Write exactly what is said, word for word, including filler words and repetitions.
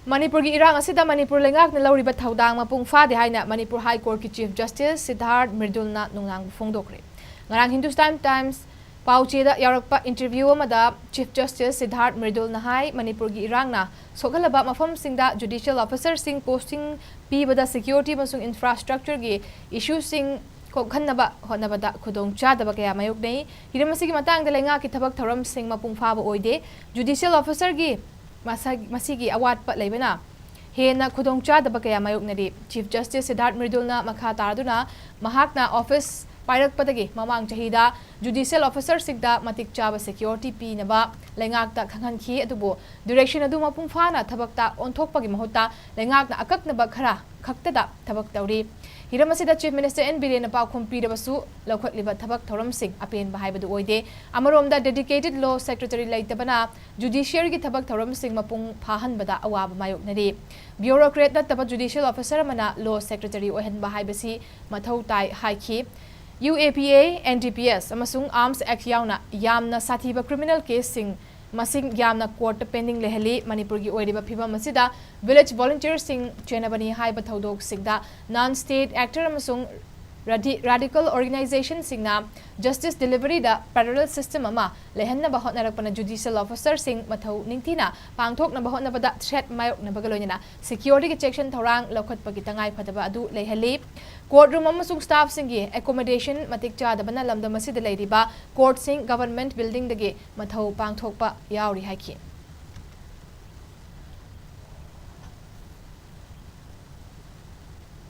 ꯃꯅꯤꯄꯨꯔꯒꯤ ꯏꯔꯥꯡ ꯑꯁꯤꯗ ꯃꯅꯤꯄꯨꯔ ꯂꯩꯉꯥꯛꯅ ꯂꯧꯔꯤꯕ ꯊꯧꯗꯥꯡ ꯃꯄꯨꯡ ꯐꯥꯗꯦ ꯍꯥꯏꯅ ꯃꯅꯤꯄꯨꯔ ꯍꯥꯏ ꯀꯣꯔꯠꯀꯤ ꯆꯤꯐ ꯖꯁꯇꯤꯁ ꯁꯤꯗꯥꯔꯊ ꯃ꯭ꯔꯤꯗꯨꯜꯅ ꯅꯨꯡꯅꯥꯡꯕ ꯐꯣꯡꯗꯣꯛꯈ꯭ꯔꯦ꯫ ꯉꯔꯥꯡ ꯍꯤꯟꯗꯨꯁꯇꯥꯟ ꯇꯥꯏꯝꯁ ꯄꯥꯎꯆꯦꯗ ꯌꯥꯎꯔꯛꯄ ꯏꯟꯇꯔꯚ꯭ꯌꯨ ꯑꯃꯗ ꯆꯤꯐ ꯖꯁꯇꯤꯁ ꯁꯤꯗꯥꯔꯊ ꯃ꯭ꯔꯤꯗꯨꯜꯅ ꯍꯥꯏ, ꯃꯅꯤꯄꯨꯔꯒꯤ ꯏꯔꯥꯡꯅ ꯁꯣꯛꯍꯜꯂꯕ ꯃꯐꯝꯁꯤꯡꯗ ꯖꯨꯗꯤꯁꯤꯌꯦꯜ ꯑꯣꯐꯤꯁꯔꯁꯤꯡ ꯄꯣꯁꯇꯤꯡ ꯄꯤꯕꯗ ꯁꯦꯀ꯭ꯌꯨꯔꯤꯇꯤ ꯑꯃꯁꯨꯡ ꯏꯟꯐ꯭ꯔꯥꯁ꯭ꯇ꯭ꯔꯛꯆꯔꯒꯤ ꯏꯁꯨꯁꯤꯡ ꯀꯣꯛꯍꯟꯅꯕ ꯍꯣꯠꯅꯕꯗ ꯈꯨꯗꯣꯡꯆꯥꯗꯕ ꯀꯌꯥ ꯃꯥꯌꯣꯛꯅꯩ꯫ ꯍꯤꯔꯝ ꯑꯁꯤꯒꯤ ꯃꯇꯥꯡꯗ ꯂꯩꯉꯥꯛꯀꯤ ꯊꯕꯛ ꯊꯧꯔꯝꯁꯤꯡ ꯃꯄꯨꯡ ꯐꯥꯕ ꯑꯣꯏꯗꯦ꯫ ꯖꯨꯗꯤꯁꯤꯌꯦꯜ ꯑꯣꯐꯤꯁꯔꯒꯤ ꯃꯁꯥ-, ꯃꯁꯤꯒꯤ ꯑꯋꯥꯠꯄ ꯂꯩꯕꯅ ꯍꯦꯟꯅ ꯈꯨꯗꯣꯡꯆꯥꯗꯕ ꯀꯌꯥ ꯃꯥꯌꯣꯛꯅꯔꯤ꯫ ꯆꯤꯐ ꯖꯁꯇꯤꯁ ꯁꯤꯗꯥꯔꯊ ꯃ꯭ꯔꯤꯗꯨꯜꯅ ꯃꯈꯥ ꯇꯥꯗꯨꯅ ꯃꯍꯥꯛꯅ ꯑꯣꯐꯤꯁ ꯄꯥꯏꯔꯛꯄꯗꯒꯤ ꯃꯃꯥꯡ ꯆꯍꯤꯗ ꯖꯨꯗꯤꯁꯤꯌꯦꯜ ꯑꯣꯐꯤꯁꯔꯁꯤꯡꯗ ꯃꯇꯤꯛ ꯆꯥꯕ ꯁꯦꯀ꯭ꯌꯨꯔꯤꯇꯤ ꯄꯤꯅꯕ ꯂꯩꯉꯥꯛꯇ ꯈꯪꯍꯟꯈꯤ, ꯑꯗꯨꯕꯨ ꯗꯤꯔꯦꯛꯁꯟ ꯑꯗꯨ ꯃꯄꯨꯡ ꯐꯥꯅ ꯊꯕꯛꯇ ꯑꯣꯟꯊꯣꯛꯄꯒꯤ ꯃꯍꯨꯠꯇ ꯂꯩꯉꯥꯛꯅ ꯑꯀꯛꯅꯕ ꯈꯔ ꯈꯛꯇꯗ ꯊꯕꯛ ꯇꯧꯔꯤ꯫ ꯍꯤꯔꯝ ꯑꯁꯤꯗ ꯆꯤꯐ ꯃꯤꯅꯤꯁꯇꯔ ꯑꯦꯟ ꯕꯤꯔꯦꯟꯅ ꯄꯥꯎꯈꯨꯝ ꯄꯤꯔꯕꯁꯨ ꯂꯧꯈꯠꯂꯤꯕ ꯊꯕꯛ ꯊꯧꯔꯝꯁꯤꯡ ꯑꯄꯦꯟꯕ ꯍꯥꯏꯕꯗꯨ ꯑꯣꯏꯗꯦ꯫ ꯑꯃꯔꯣꯝꯗ ꯗꯦꯗꯤꯀꯦꯇꯦꯗ ꯂꯣ ꯁꯦꯀ꯭ꯔꯦꯇꯔꯤ ꯂꯩꯇꯕꯅ ꯖꯨꯗꯤꯁꯤꯌꯔꯤꯒꯤ ꯊꯕꯛ ꯊꯧꯔꯝꯁꯤꯡ ꯃꯄꯨꯡ ꯐꯥꯍꯟꯕꯗ ꯑꯋꯥꯕ ꯃꯥꯌꯣꯛꯅꯔꯤ꯫ ꯕ꯭ꯌꯨꯔꯣꯀ꯭ꯔꯦꯠ ꯅꯠꯇꯕ ꯖꯨꯗꯤꯁꯤꯌꯦꯜ ꯑꯣꯐꯤꯁꯔ ꯑꯃꯅ ꯂꯣ ꯁꯦꯀ꯭ꯔꯦꯇꯔꯤ ꯑꯣꯏꯍꯟꯕ ꯍꯥꯏꯕꯁꯤ ꯃꯊꯧ ꯇꯥꯏ ꯍꯥꯏꯈꯤ꯫ ꯌꯨ ꯑꯦ ꯄꯤ ꯑꯦ, ꯑꯦꯟ ꯗꯤ ꯄꯤ ꯑꯦꯁ ꯑꯃꯁꯨꯡ ꯑꯥꯔꯝꯁ ꯑꯦꯛ ꯌꯥꯎꯅ ꯌꯥꯝꯅ ꯁꯥꯊꯤꯕ ꯀ꯭ꯔꯤꯃꯤꯅꯦꯜ ꯀꯦꯁꯁꯤꯡ ꯃꯁꯤꯡ ꯌꯥꯝꯅ ꯀꯣꯔꯠꯇ ꯄꯦꯟꯗꯤꯡ ꯂꯩꯍꯜꯂꯤ꯫ ꯃꯅꯤꯄꯨꯔꯒꯤ ꯑꯣꯏꯔꯤꯕ ꯐꯤꯕꯝ ꯑꯁꯤꯗ ꯚꯤꯂꯦꯖ ꯚꯣꯂꯨꯟꯇꯤꯌꯔꯁꯤꯡ ꯆꯦꯟꯅꯕꯅꯤ ꯍꯥꯏꯕ ꯊꯧꯗꯣꯛꯁꯤꯡꯗ ꯅꯟ ꯁ꯭ꯇꯦꯠ ꯑꯦꯛꯇꯔ ꯑꯃꯁꯨꯡ ꯔꯦꯗꯤ-, ꯔꯦꯗꯤꯀꯦꯜ ꯑꯣꯔꯒꯅꯥꯏꯖꯦꯁꯟꯁꯤꯡꯅ ꯖꯁꯇꯤꯁ ꯗꯦꯂꯤꯚꯔꯤꯗ ꯄꯦꯔꯥꯂꯦꯜ ꯁꯤꯁꯇꯦꯝ ꯑꯃ ꯂꯩꯍꯟꯅꯕ ꯍꯣꯠꯅꯔꯛꯄꯅ ꯖꯨꯗꯤꯁꯤꯌꯦꯜ ꯑꯣꯐꯤꯁꯔꯁꯤꯡ ꯃꯊꯧ ꯅꯤꯡꯊꯤꯅ ꯄꯥꯡꯊꯣꯛꯅꯕ ꯍꯣꯠꯅꯕꯗ ꯊ꯭ꯔꯦꯠ ꯃꯥꯌꯣꯛꯅꯕꯒ ꯂꯣꯏꯅꯅ ꯁꯦꯀ꯭ꯌꯨꯔꯤꯇꯤꯒꯤ ꯆꯦꯛꯁꯤꯟ ꯊꯧꯔꯥꯡ ꯂꯧꯈꯠꯄꯒꯤ ꯇꯉꯥꯏꯐꯗꯕ ꯑꯗꯨ ꯂꯩꯍꯜꯂꯤ꯫ ꯀꯣꯔꯠ ꯔꯨꯝ ꯑꯃꯁꯨꯡ ꯁ꯭ꯇꯥꯐꯁꯤꯡꯒꯤ ꯑꯦꯀꯣꯃꯣꯗꯦꯁꯟ ꯃꯇꯤꯛ ꯆꯥꯗꯕꯅ ꯂꯝꯗꯝ ꯑꯁꯤꯗ ꯂꯩꯔꯤꯕ ꯀꯣꯔꯠꯁꯤꯡ ꯒꯚꯔꯟꯃꯦꯟꯠ ꯕꯤꯜꯗꯤꯡꯗꯒꯤ ꯃꯊꯧ ꯄꯥꯡꯊꯣꯛꯄ ꯌꯥꯎꯔꯤ ꯍꯥꯏꯈꯤ꯫